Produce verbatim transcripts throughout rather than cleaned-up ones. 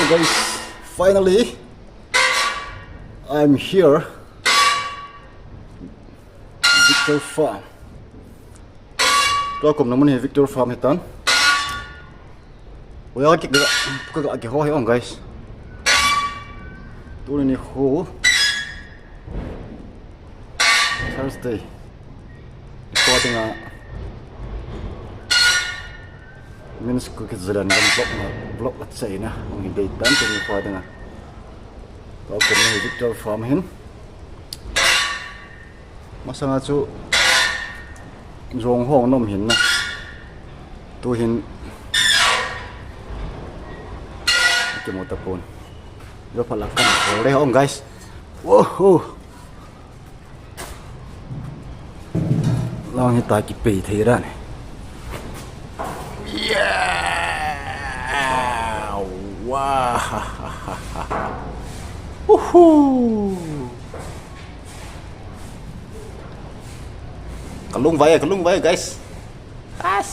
Guys, finally, I'm here. Victor Farm. Tua kum na mun hi Victor Farm hi tan. Oya ki ka ka ki ho hi ong, guys. Tuni nikho Thursday. Recording a. Min school ki zalan kan vlog na, vlog la chaina. Ong hi dei tan tuni recording a. Tua kum na hi Victor Farm hin. Masanga chu jong hong nom hin na. Tu hin. Kimu tapon. Jong phat la kan. Ore ong, guys. Woohoo. Lang hi ta kipei thei ra ne. Yeah! Wow! Woohoo! Kalung vai, kalung vai, guys. As.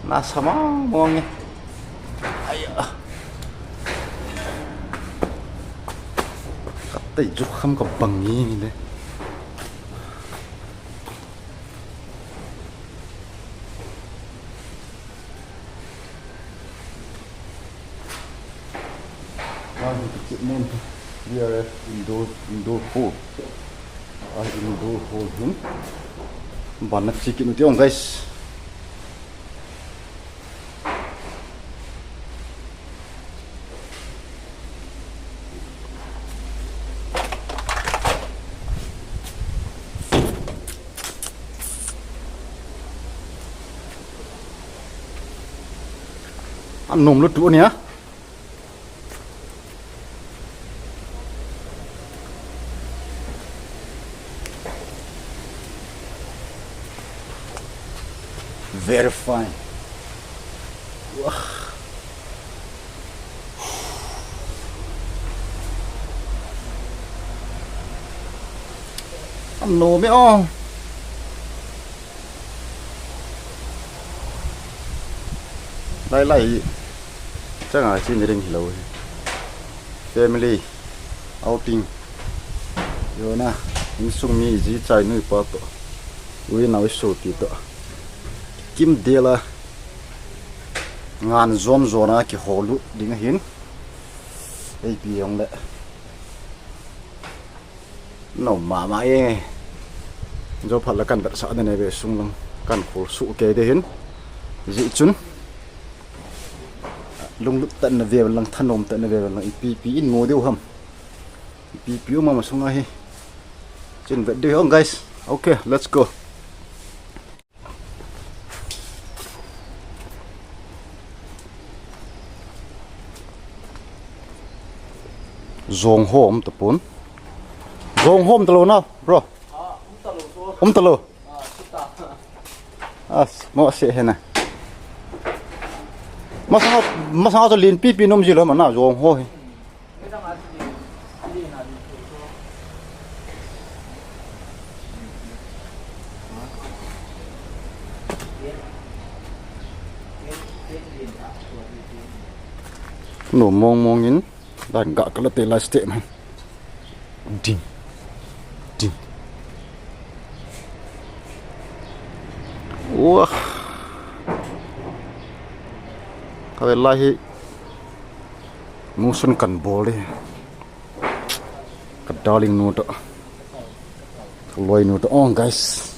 Nasa mong mong e. Aya. Katei ju kham ka bang ni le. One hundred kit nen V R F indoor, indoor hall. Ah, indoor hall hin. Ban na chi kit nu ti ong, guys. Anom lu tu nia. Very fine. Wah. Anom e o. Lai lai. Changa chi ni ring hilou hi. Family outing. Jona, insung mi ji chai nu pa to. Ui nau sopi to. Kimdel a. Ngan jom jona kihol u ding ahin. Ei pi ong le. Nom mama e. Jong phat la kan vetsah na ne ve sung lang kan khol su ke de hin. Ji chun. Lunglut tan na ve lang, thanom tan na ve lang, ipi pi in mo deu ham. Ipi pi u mama sung ahi. Chin vet deu hong, guys. Okay, let's go. Jong hom tapon. Jong hom talo na, bro. Um talo. As, mo se hena. Masanga, masanga to lin pi pi nom ji lo mana jong ho hi. Nom mong mong in, dan ga kala te la step man. Ding. Ding. Wah. Ka ve lai hi. Musun kan bol e. Ka darling nu to. Ka loi nu to. Oh, guys.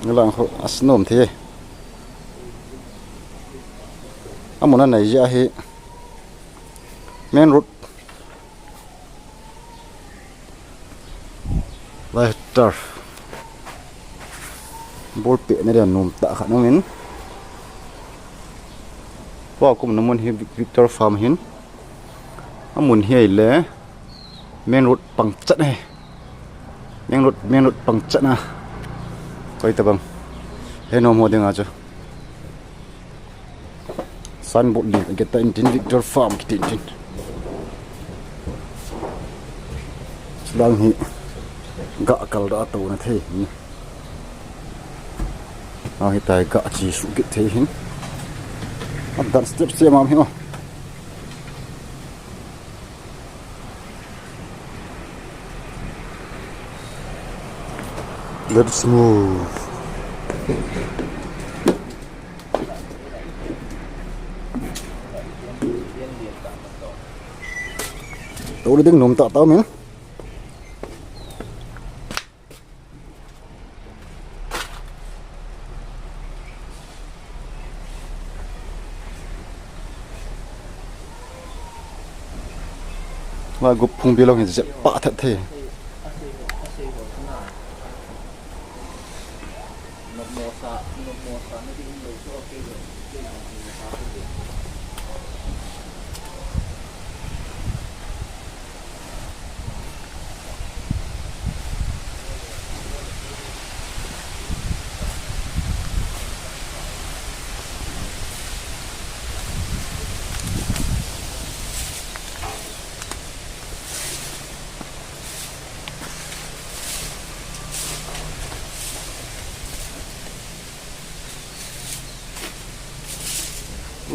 Ngilang ho asnom the. Amuna nei ja hi. Main road. Lighter. Ball pehna dia nom tah khat aumin. Tua kum na mun hi Vic-, Victor Farm hin. Amun hi ahile main road pang chat ahi. Main road, main road pang chat na. Koi tabang. He nom ho dinga chu. Signboard lian kiti in tin Victor Farm kiti in tin. Chulang hi ga kal da to na thei. Ahitai, ka chi su kit thei hin. A dan step step mam hi o. Let's move. Tau ding nom ta tau min. Lai gup phung bilong hi jep pah thet thei.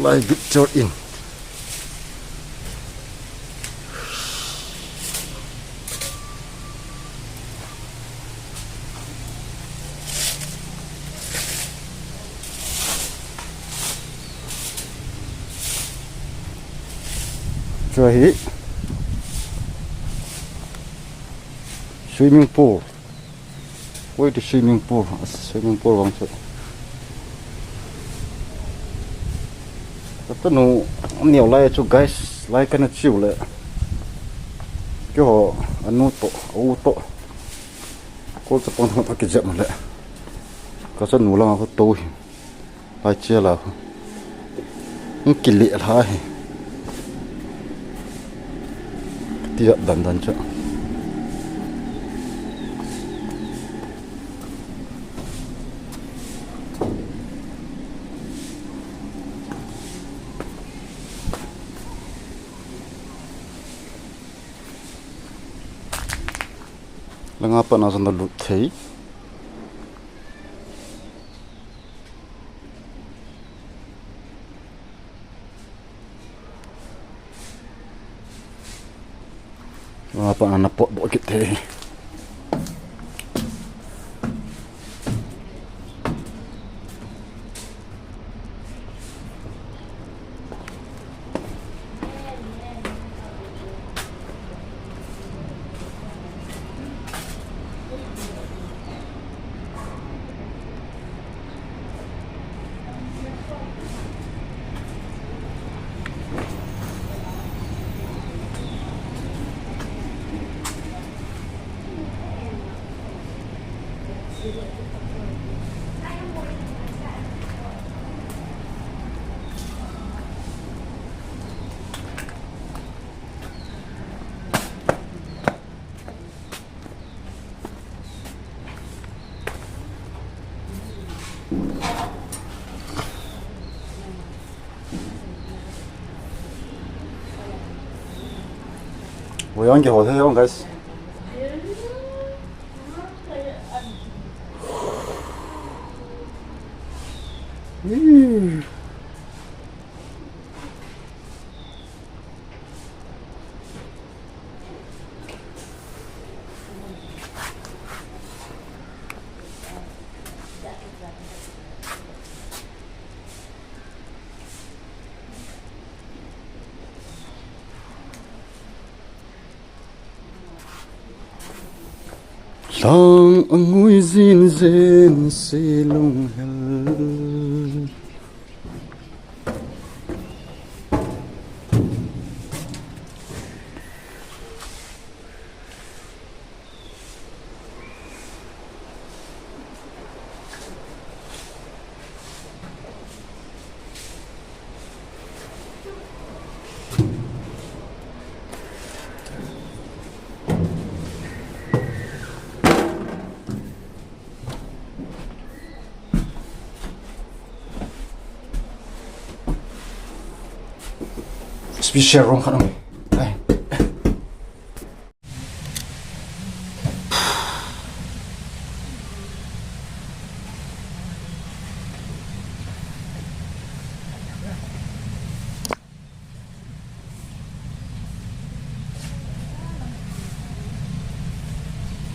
Lai picture in. Chu hi swimming pool. Koi ti swimming pool, a swimming pool vang chu. Ka tanu neo lai chu guys, lai kana chiu le. Keiho anu to, u to. Kol chapang thang ta kijep le. Ka tanu langa ka to hi. Lai chia la. Hung kile la hi. Tia dan dan chu. Langa pat na jong na lut thei. Langa pat na na pot doh kit thei. Voi ang kihol thei hong, guys. Lhang angui jin jin se lunghel. Special room khat um. Ai.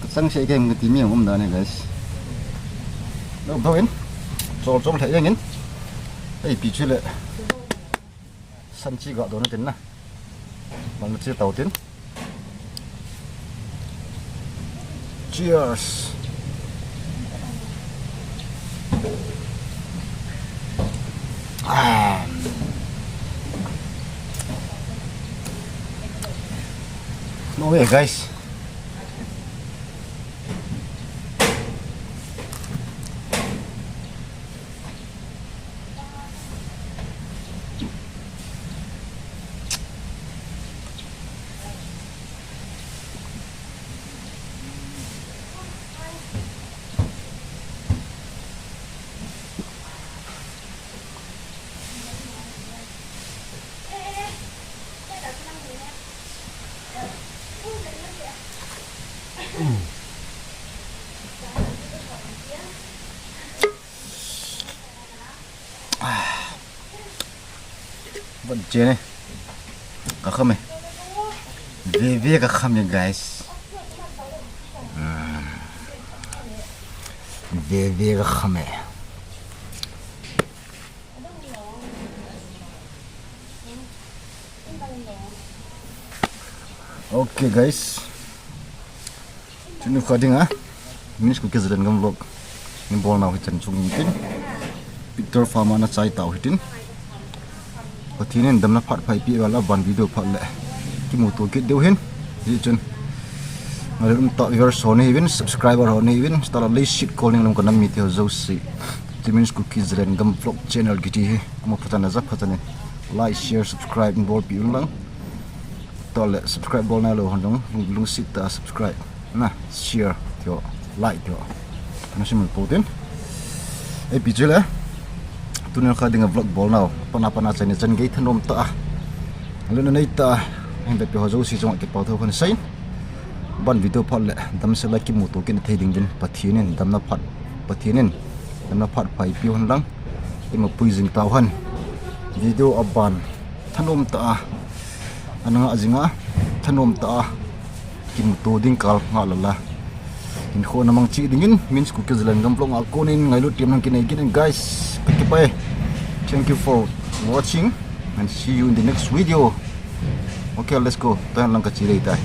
Kachang se kem kati mi um dan e, guys. Lo do in. Chol chol thei jeng in. Ei, pi chu le. San chi ga do na tin na. Mal na chi tau tin. Cheers. Ah. No way, guys. Vot che ne. Ka kham e. Ve ve ka kham e, guys. Mm. Ve ve ka kham e. Okay, guys. Tuni kha dinga Min's Kuki Zalengam vlog ni bol nau hi chan chung in tin. Picture farm a na chai tau hi tin. Pathen in damna phat pha eipeh uva la ban video phat le kimuto kit diu hin. Hi chun. Ngai um ta viewers ho nei uvin, subscriber ho nei uvin, star leiset kol ning lam ka nam mite ho jouse. Chu Min's Kuki Zalengam vlog channel kiti hi. Mo phatah a ja phatah in like, share, subscribe in bolpeh un lang. Tole subscribe bol nailou hon jong lung, lungset tah a subscribe na, share tiho, like tiho. Kana simil pou tin. Ei, pi chu le. Tuni kha dinga vlog bol nau. Pana pana chan ni chan gei thanom tah a. Lungna nei tah a. Hin vepi ho jouse chunga kipathu kahin seiyin. Ban video phat le damsel a kimuto kit thei ding uvin Pathen in damna phat. Pathen in damna phat pha eipeh un lang. Ima pui jing tau hen. Video a ban. Thanom tah a. Ana ngah jing a. Thanom tah a. Kimuto ding kal ngah lou la. Hinkho na mang cheh dingin, Min's Kuki Zalengam vlog a konin ngailut tiam nang kinei kit in, guys. Ka kipah e. Thank you for watching and see you in the next video. Okay, let's go. Tun lang ka che ding tai.